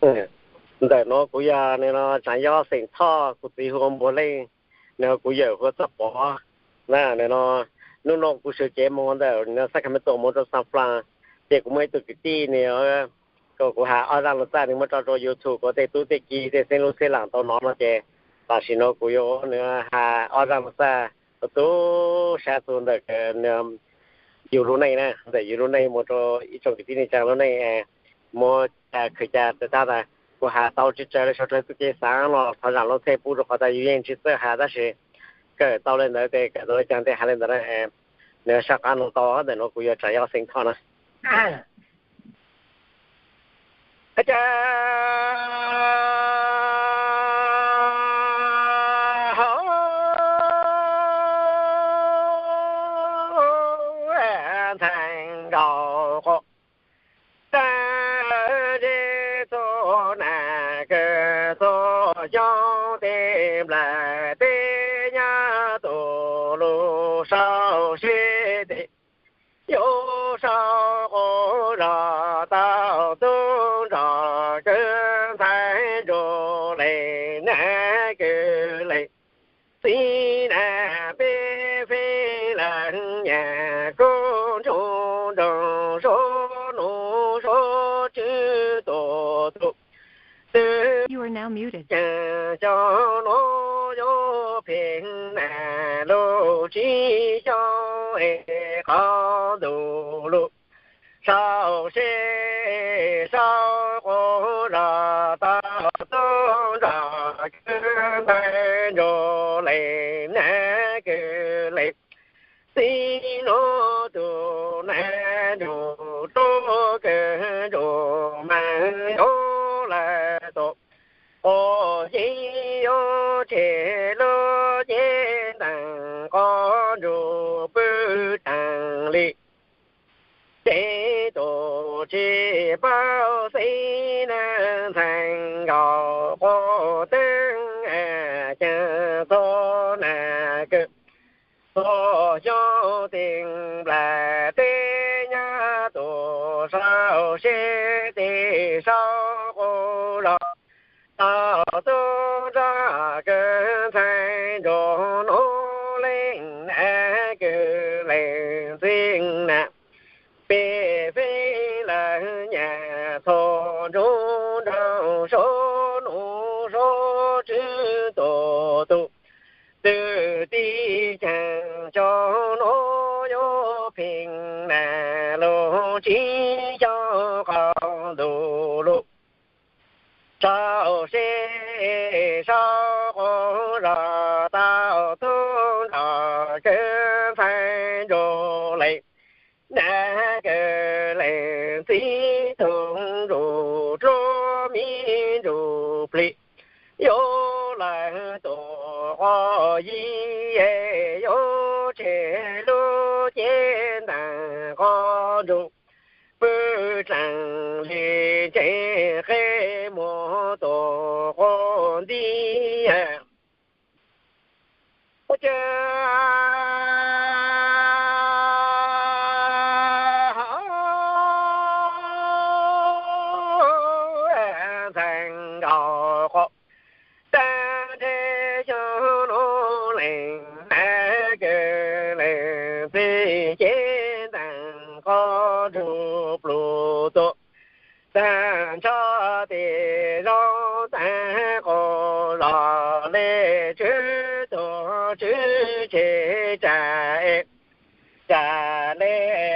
Ntawm no kuv yog nws no Tsav Yob xeem Thoj, kuv txiv hu ua Npuag Leej, nws kuv yawm hu ua Txoj Pov. Na nws no, hnub no kuv sawv cev mus ntawm nws Sacramento mus rau San Fran, ces kuv muaj ib tug kwv tij nws kom kuv hais ob zaj lus txaj nws muab tso rau YouTube kom tej tub tej ki tej xeeb lub xeeb lam tau hnov no ces tam sim no kuv yuav nws hais ob zaj lus txaj tu tu sab txug ntawm yus lub neej na, ntawm yus lub neej mus rau ib tsoom kwv tij neej tsa lub neej, muab khwv ca tas tas. Kuv hais tau tsis tsawg li, sau rau tub cev xaav los thov zaam lub txheej pub rau qhov tas yus yeej tsis txawj hais tab sis kawm tau li ntawd ces kawm tau li cas ntej hais li ntawd na. Nws saj qab no tau, ntawm no kuv yog Tsav Yob xeem Thoj na. Cas ntxhais nkaus qo, tag zeb txhua nas kawg txhua xyoo, tej nplaim tej nyab tus lus sau seb tej yuav sau quas zog tau tub nrog kawg ntxhais nrug lees nab kawg lees txiv na. Peb feeb lawm nyab kub ntsuj nroog suav nus suav tswv tus tub twg ceeb xyoo nuav yuav phem na, lub tsib xyoo es qhov ntuj lug sau seb sau quas zog tau tub nrog kawg ntxhais nrug lees nab kawg lees txiv nus tus nas nrug rua kawg nrug mas yuav lawm tus quas yeej yuav tseg lub cev ntees qhov ntsug pw tsees li. Ces tus tsis paub xeeb na ntxhais nkaus quas teeb a ceeb txhua nas kawg txhua xyoo tej nplaim tej nyab tus sau seb tej sau quas zog tau tub nrog kawg ntxhais nrug nuav leej nab kawg lees txiv na. Peb feeb lawm nyab txhua ntsug nroog suav nus suav tswv tus tub twg tib ceeb xyoo nuav yuav phem na, lub tsib xyoo qhov ntuj lug sau seb sau quas zog tau tub nrog kawg ntxhais nrug lees nab kawg lees txiv tug ntsug rua miv ntsug plig yuav lawm tus quas yeej yuav tseg lub cev ntees qhov ntsug pw tsees li ntseeg qe muag tus quas nti. Ua cas ntxhais nkaus qo tag nrhe xyoo nuav lees nab kawg lees txiv cev ntees qhov ntsug plug tuag tag nrho tej zaub tag quas zog le tswv tuag tswv tseg tsam es tsam le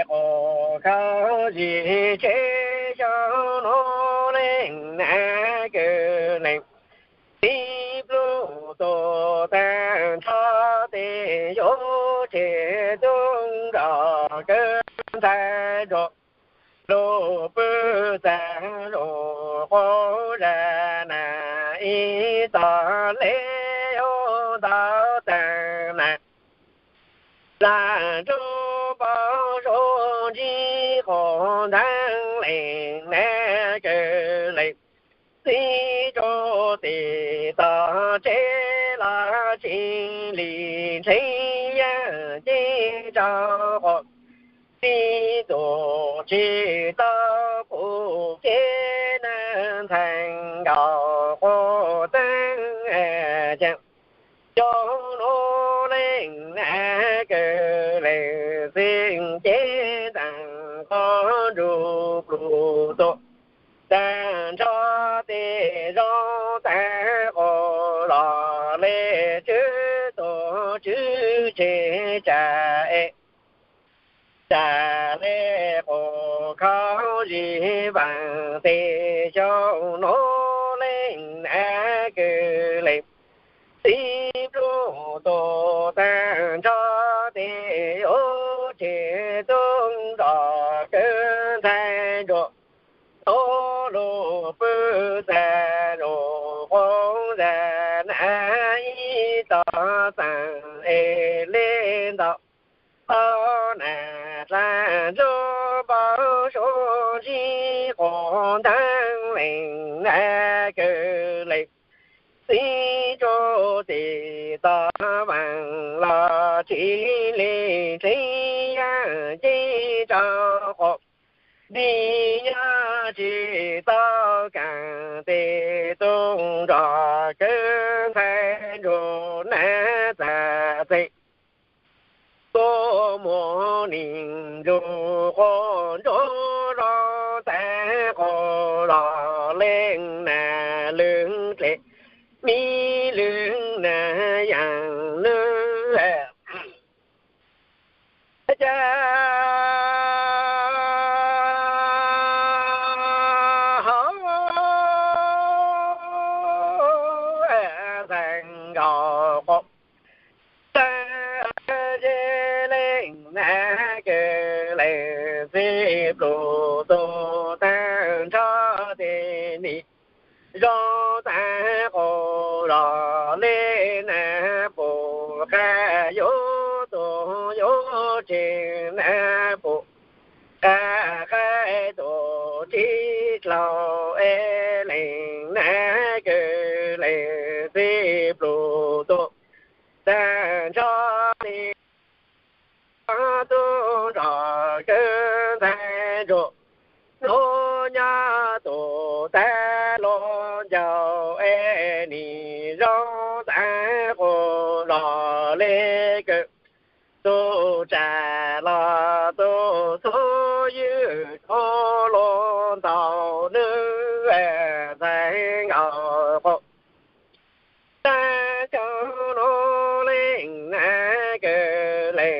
quas khaub zig tseg xyoo nuav lees nab kawg lees txiv plug tuag tag nrho tej yuav tseg tub nrog kawg ntxhais nrug lug pw txag lug quas zag na ib tog le yuav ntau tag na. Lam nrug paub suav ntsib quas nteeb lees nab kawg lees txiv rua tim tog tsev los tsis li ntseeg yaj ncej rau quas txiv tus tsis tau pum kev na ntxhais xyaa. Cov nuav leej nab kawg leej txij ces ntxaa qhov ntsug plug tuaj taag nrho tej zaub taag qhov los le tswv tuaj tswv tseg tsa es tsa le qhov khaub zig vaaj tej xyoo nuav leej nab kawg leej txij plug tuaj taag nrho tej yuav tseg tub nrog kawg ntxhais ntsuag tub lug pw txag lug qub zag nab ib tog txaam es le ntau tau nag dlaag ntsug npau suav ntsib quas ntaag leej nab kawg leej txij tsuj tes tog vaaj los tsis le tseeb yaaj nce rau quas nti nyob tsis tau kaam tes tub nrog kawg ntxhais ntsuag nab txag txeeg tuaj muag nim ntsuj quas ntsuag zog taag quas los leej nab lwg dle mi lwg nab yaam lwg ca hov txhais nkaus quas taag zeb leej nab kawg leej txij plug tuaj taag nrho tej nim zoo taag quas zog le nab puj qab yuav tuaj yuav tseg nab puj qab qaib tuaj tsis dlaug es leej nab kawg leej txij plug tuaj taag nrho tej tub nrog kawg ntxhais ntsuag nuav nyob tuaj taag lug ncaus es nim zoo taag quas zog le kawg tug tsaam los tug txhub ywg tug lug ntau nwg txhais nkaus quas taag cov nuav leej nab kawg leej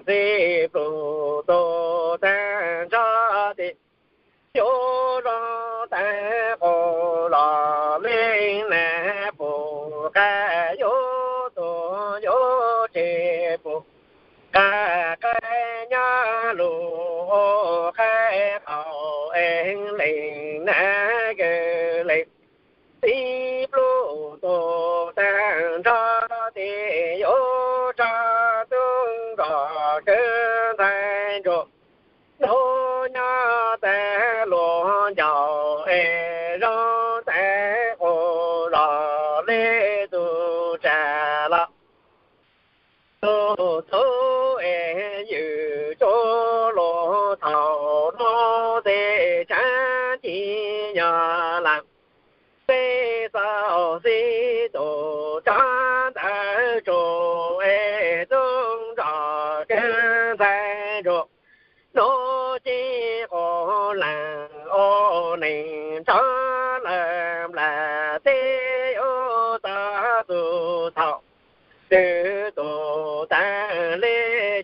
txij plug tuaj taag nrho tej yuav zoo taag quas zog le nab puj qab yuav tuaj yuav tseg puj qab qaib nyob lug ua qaib qaum es leej nab kawg leej txij plug tuaj taag nrho tej yuav rov tub nrog kawg ntxhais ntsuag nuav nyob taag lug ncaus es zoo taag quas zog le tug tsaam los tug txhub es ywg tsuj lug thaum nuav tej tsaab ci nyog laam peb txauj xib tug tsaab ntawd tsuj es tub nrog kawg ntxhais ntsuag nuav ci quas laam ua neeg nrov lawm nplaag teb yuav tau txug thaum twg tug taag le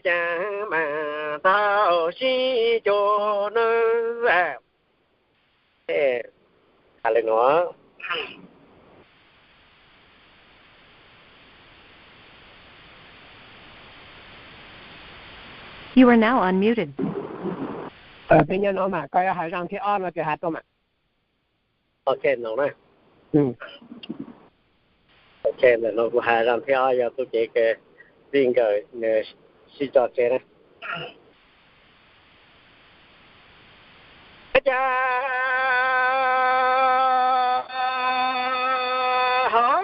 caag maam tau sib cuag nwg has le nuav. You are now unmuted. Peb nyob no mas koj yuav has zaaj thib ob no ces has tuaj mas. Ok, no na. Ok, ntawm no kuv has zaaj thib ob yog tub cev kws vij nkawm nws sib tso tseg na. Ca hov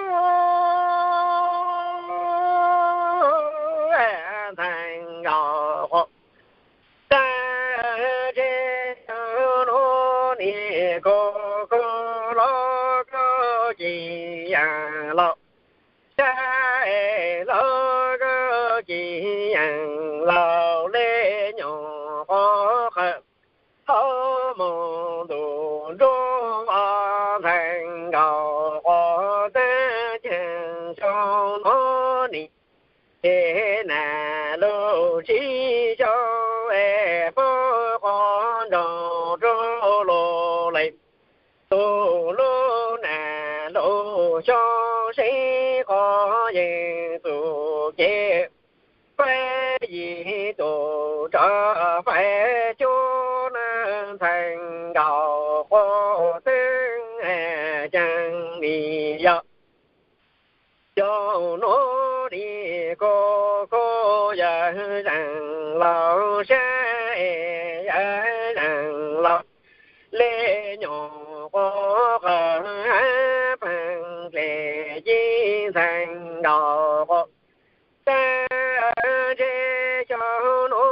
ntxhais nkaus quas taag zeb nuav niam kuv kuv los kuv ci yaam los Sab es los koj ci yees laus le nyuam qhuav qhawv, hauv mus ntuj nruab ntxhais nkaus quav teeb ceeg xyoo no nim ces nas lub tsib xyoo es pab quav nraug rau los lawm. Tus lub nas lub xyoo seb quav yeej tus ces faib yim tus rov faib cuaj na ntxhais nkaus quav teeb ceeg nim yog. Xyoo no nim kuj kuj yawg zeem laus sab es yawg zeem laus le nyuam qhuav qhawv pheej dles ci ntxhais nkaus quav teeb ceeg xyoo no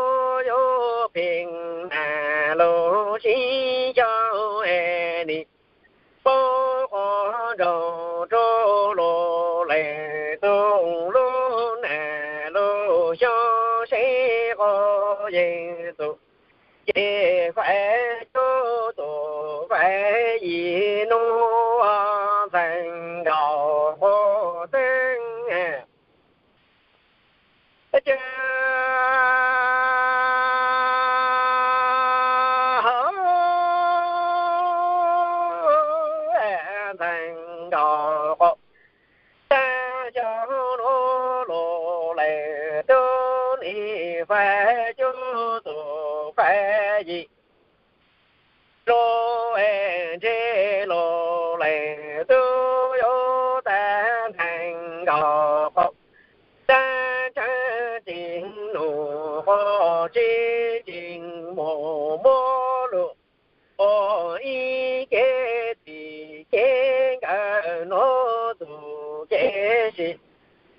yuav pheej nas lub tsib xyoo es nim pab quav nraug rau los lawm. Tus lub nas lub xyoo seb quav yeej tus ces faib cuaj tus faib yim nub ntxhais nkaus quav teeb ceeg. Ntxhais nkaus quav teeb xyoo no los lawm tus nim faib cuaj tus faib yim lub es ntshe los lawm tus yuav tag ntxhais nkaus quav teeb ceeg tsis nus quav tsis tsis mus muab lus ua ib ce txim cev nkawd no tus cev sis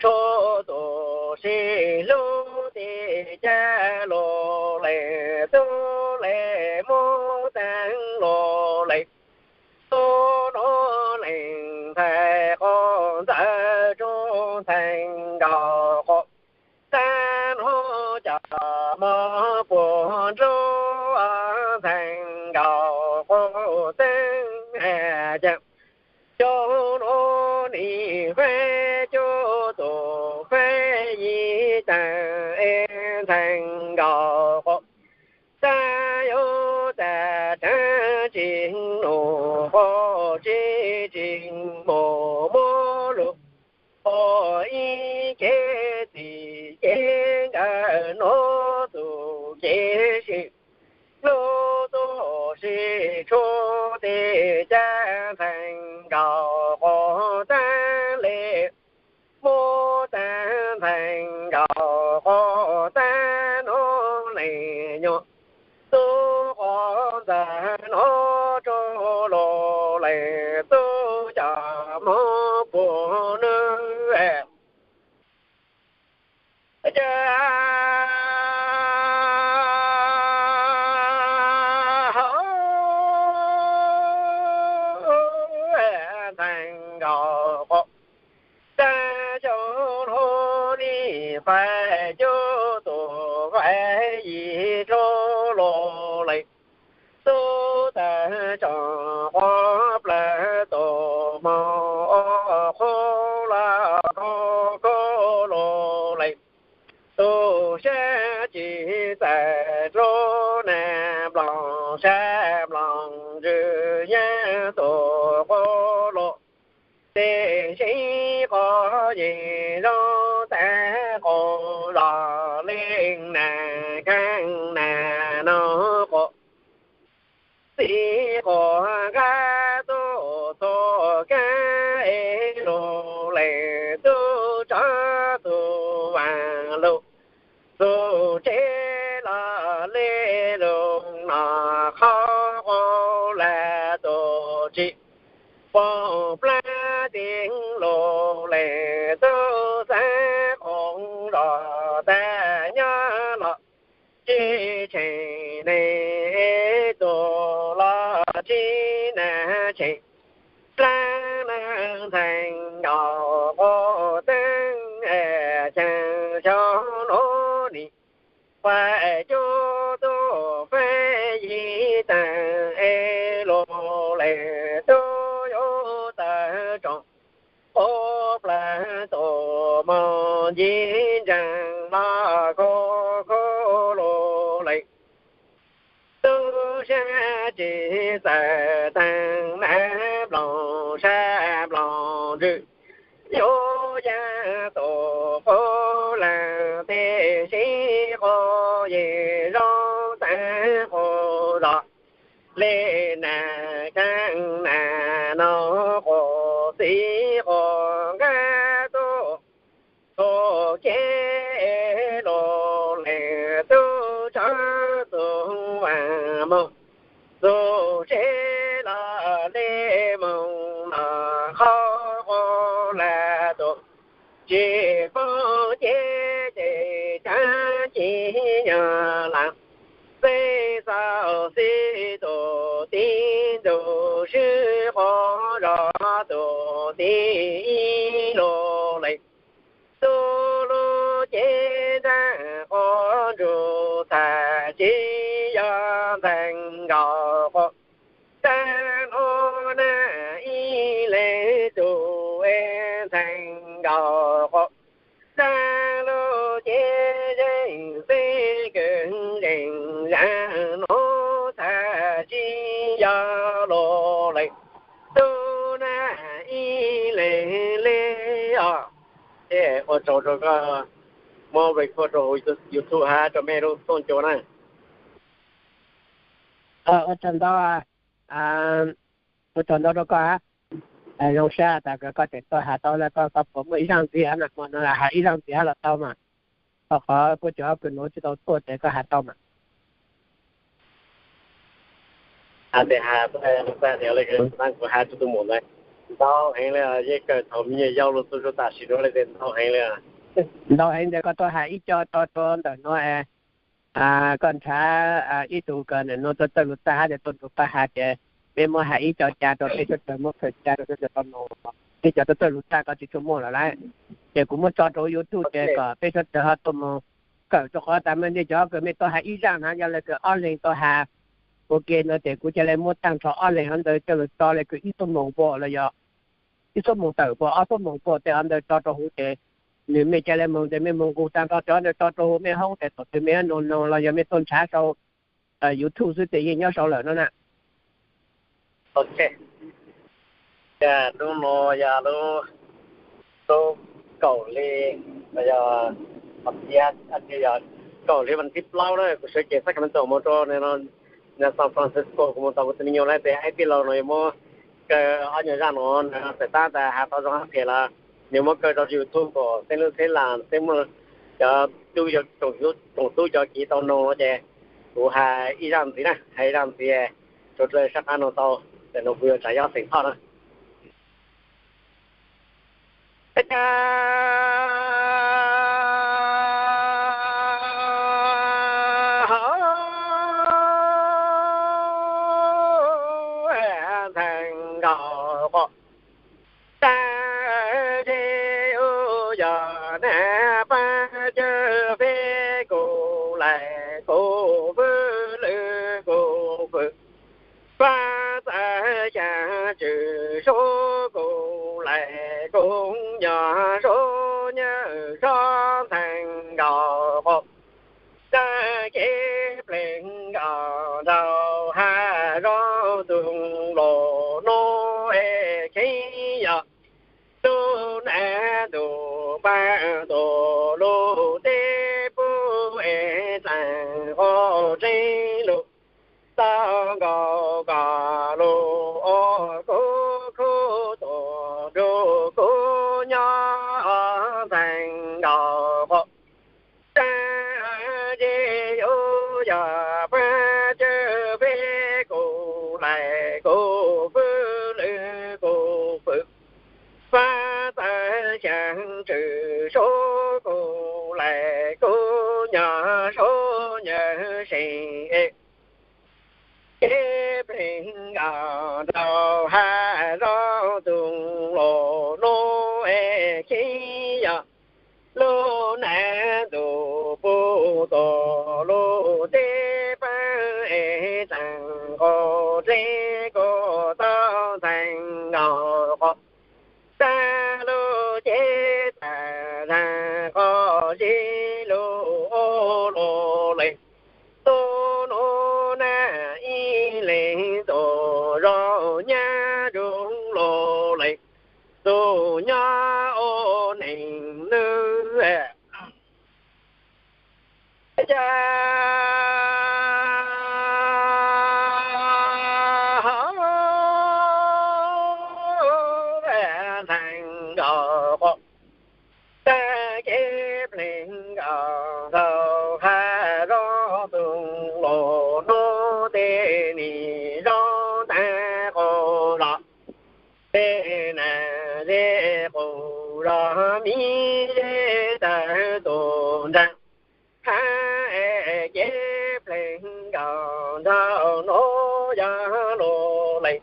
tshuav tus sis hlub tej caj los lawm tus lawm muab teeb los lawm tus no leej ntxhais quav ntxawg rau ntxhais nkaus quav teeb no cov mos puag nrub ntxhais nkaus quav teeb ceeg. Xyoo no nim faib cuaj tus faib yim tag es ntxhais nkaus quav teeb yuav tag ceeg tsis nus quav tsis tsis mus muab lus ua ib ce txim cev nkawd no tus cev sis hlub tus sis tshuav tej caj ntxhais nkaus quav teeb le muab tag ntxhais nkaus quav teeb no leej nyuam tub quav ntxawg no rau los lawm tus cov mos puag nrub. Ces hauv ntxhais nkaus quav teeb xyoo no nim faib cuaj tus faib yim rau los lawm tus tag tsom quav plawg tus mos qhuav los kho kho los lawm tus sab tsis txawm rau nas nploos sab nploos ntsws yeeb tus quav los tej seb quav yeej zoo tag quav los leej nas kheej nas no quav txiv quav nqa tuaj txhua kab es los lawm tus tsov tus vas lug tus tsev los le lug no qhov quav lam tus tsis pom plab tij los lawm tus xav qhov zos tag nyob los tsis tsheej neeg tus los tsis na tsheej plab na ntxhais nkaus quav teeb ncig nreeg los khuv khuv lug lawm. Tub sab tsis txawj teeg na nplooj sab nplooj ntswg, yuav yog tus qub leej tib si quav yig zoo txeeb quav zog li nas kheej nas noog quav txiv quav nqaj tub txuj kev lug leej tub tshab txuj vaaj moog txuj tsev los li moog los qhov quav lawm tug tsis paub cev ces cav ci yog laam xeeb xauj xib tug tib ntug swb quav zog tug tib ib lug leej tub lub cev nraag quav ntsug txhaj tsis yog ntxhee nkaus quav. Tag nub na ib leeg tug es ntxhee nkaus quav, tag lub cev zeeg xeeb kws zeeg zaag nub txhaj tsis yog lug leej tub na ib leeg li os. Ces ua tsaug rau koj muab record rau hauv YouTube hab rau mej lub tooj cua na. Ua tsaug ntau, ua tsaug ntau rau koj hab. Zoo sab tas kws koj tseem tuaj has tau le koj, koj puas muaj ib zaaj ntxiv hab na, hmo no has ib zaaj ntxiv hab los tau mas. Tau qhov puab cov kws nuav tsis tau tuaj ces koj has tau mas. Has tes has, kuv has tug tus muam ntawd ntau heev li, yeej kawm thaum me nyuam yaus lug txug rua tam sim nuav le tes ntau heev li. Ntau heev tes koj tuaj has ib co tso rua ntawm nuav es koj nrhav ib tug kws nuav txawj txawj lug txaj hab ces tuaj nrug pab has ces peb muab has ib co ca rua peb suav dlawg muab kawm ca rua suav dlawg tau noog. Peb cov txawj txawj lug txaj koj tsis tshua muaj lawm lauj. Ces kuv muab tso rua hauv YouTube ces kom peb suav dlawg ho tuaj moog kawm, rua qhov tas mej ntej cov kws mej tuaj has ib zaaj na yog le kws ob leeg tuaj has ua ke ntawd ces kuv ca le muab taag nrho ob leeg hov ntawd coj lug tso le kws ib xuab moos puas los yog ib xuab moos tawm puas ob xuab moos puas tej hov ntawd tso rua huv ces nws mej ca le moog tes mej moog nqug taag nrho cov ntawd tso rua huv mej hoob tes thaum twg mej noog noog los yog mej tuaj nrhav sau YouTube xwb tes yeej nyob sau lawm no na. Ok, hnub no yog lub, lub kaum hli, yog, yog kaum hli vas thib plaub na, kuv sawv cev Sacramento moog rua San Francisco, kuv moog tau kuv tus me nyuam lawm tes ib tij laug no yuav muab kaw ob nyuag zaaj no, nws txawm tab tas has tau zoo hab phem los nws muab kaw rua YouTube kom xeeb lub txheeb lam xeeb muaj cov tub, tsoom tub cov kiv tau noog no ces kuv has ib zaaj ntxiv na, has ib zaaj ntxiv, suav dlawg sab qab noog tau, tes no kuv yuav tsav yob xeem thoj na. Ntxhee nkaus quav, tag zeb ub yog na pab cawj feb kuv laim kuv fwj lwm kuv fwm, pab txawj xyaa tswm suab kuv laim kuv nyog suab nyawj sob ntxhee nkaus quav. Tag kev pleg nkaus nraug hab zoo tug los nub es kheev yog lub nab ntuj paab tuaj lug teb puab es dlaag quav tseeb lug tau nkaus koj lug ua kuv khub tuaj nrug kuv nyob ntxhee nkaus quav. Tag zeb ub yog pab cawj feb kuv laim kuv fwj lwm kuv fwm, pab txawj xyaa tswm suab kuv laim kuv nyog suab nyawj seem es kev pleg nkaus nraug hab zoo tug los nub es kheev yog lub nab ntuj puv tuaj lug teb paab es dlaag quav tseeb kuv tau ntxhee nkaus quav. Tag lub cev tag zaag quav nyob ua neeg lub. Cas ntxhais nkaus quaj tag kev pleev nkaus nraug hav zoov tus laus hnub tej nim zoo tag qus los tej nas zeb qus zos mi zeb tawg tus nraag. Hab es kev pleev nkaus nraug nuav yog lug lees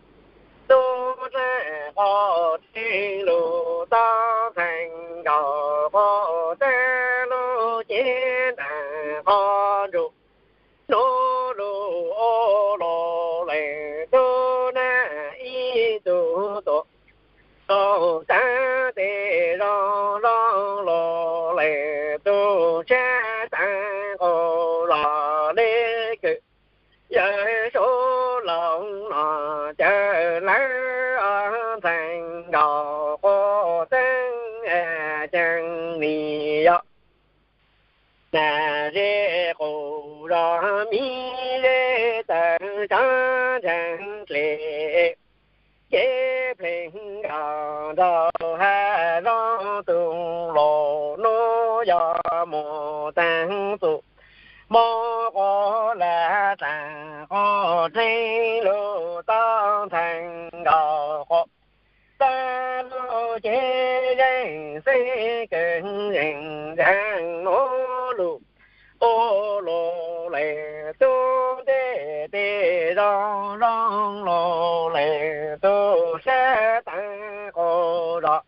tub dlaag qos tseeb lug tau ntxhais nkaus quaj tag lub cev ntaag qos nrug nuav lug ua lug lees tub nag ib tug tuam kaug taag tes zoo zoo lug lees tub sab taag qus los le kws yawg Suav laus no cawm lawv ntxhais nkaus quaj tseeb ceeb nim yog nas zeb qus zos mi zeb tawg tsav ntseeg dle. Kev pleev nkaus nraug hav zoov tus laus nuav yog moog taag txug moog quas lav taag quas tseeb lug tau ntxhais nkaus quaj tag lub cev zeeg xeeb kws zeeg nraag nuav lug ua lug lees tub ntej tes zoo zoo lug lees tub sab taag qus zos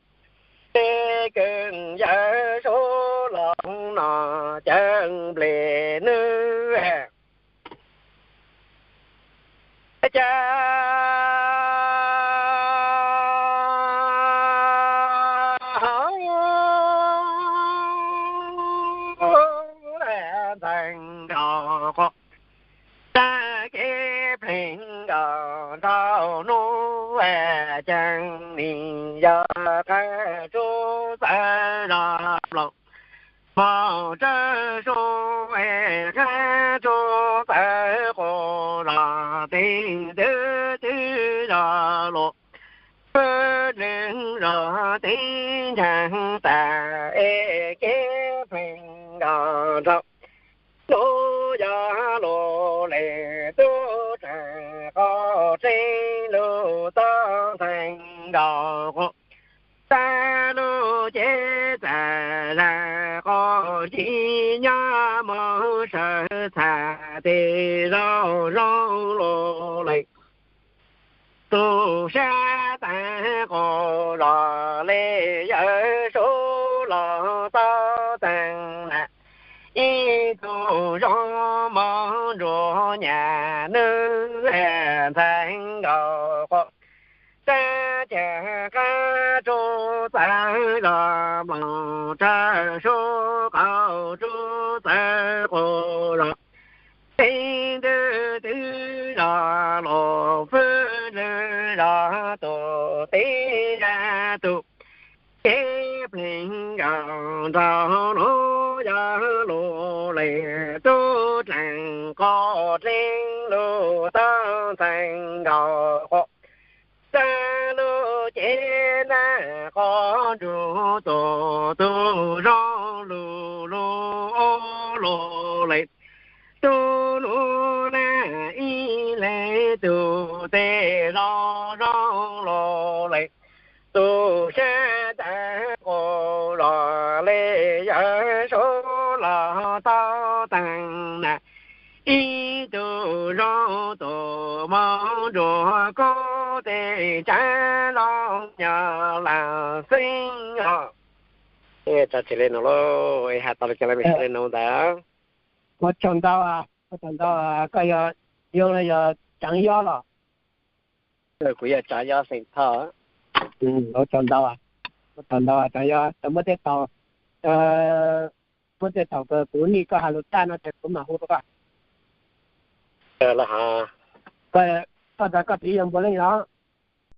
le kws yawg Suav laus no cawm nplej nwg cas ntxhais nkaus quaj tag kev pleev nkaus nraug nuav ceeb nim yog qaab tsuj txawv zog nploos moog tsawv sub es qaab tsuj txawv qus zog teeb twb twb zog lug pwb dlwg zog teeb nraag tas es kev pleev nkaus nraug nuav yog lug lees tub tsaam qos tseeb lug tau ntxhais nkaus quaj tag lub cev txav zag qos ci nyob moog sawv txham tes zoo zoo lug lees tub sab taag qus zos le yawg Suav laus tau taag nas ib tug zoo moog nrug nyam nwg ntxhais nkaus quaj tag caag qaab tsuj txawv zog nploos tsawv sub qaab tsuj txawv qus zog teeb twb twb zog lug pwb dlwg zog tug teeb zag tug kev pleev nkaus nraug nuav yog lug lees tub dlaag qos dleeb lug tau ntxhais nkaus quaj tag lub cev ntaag qos nrug tug tug zoo lug lug ua lug lees tub nuav nag ib leeg tug tes zoo zoo lug lees tub sab taag qus zos le yawg Suav laus tau taag nas ib tug zoo tug moog nrug kub tes tsav zoo nyob laam xeeb os. Tso tseg le nuav lauj, has tau le caag le me le nuav ntawd. Ua tsaug ntau, ua tsaug ntau, koj yog, yog Tsaav Yob los? Kuv yog Tsaav Yob xeem Thoj. Ua tsaug ntau, ua tsaug ntau Tsaav Yob, muab tej thaum, muab tej thaum kuv nij koj has lus tag no ces kuv mam hu rau koj. Koj tas koj txiv yog Npuag Leej los?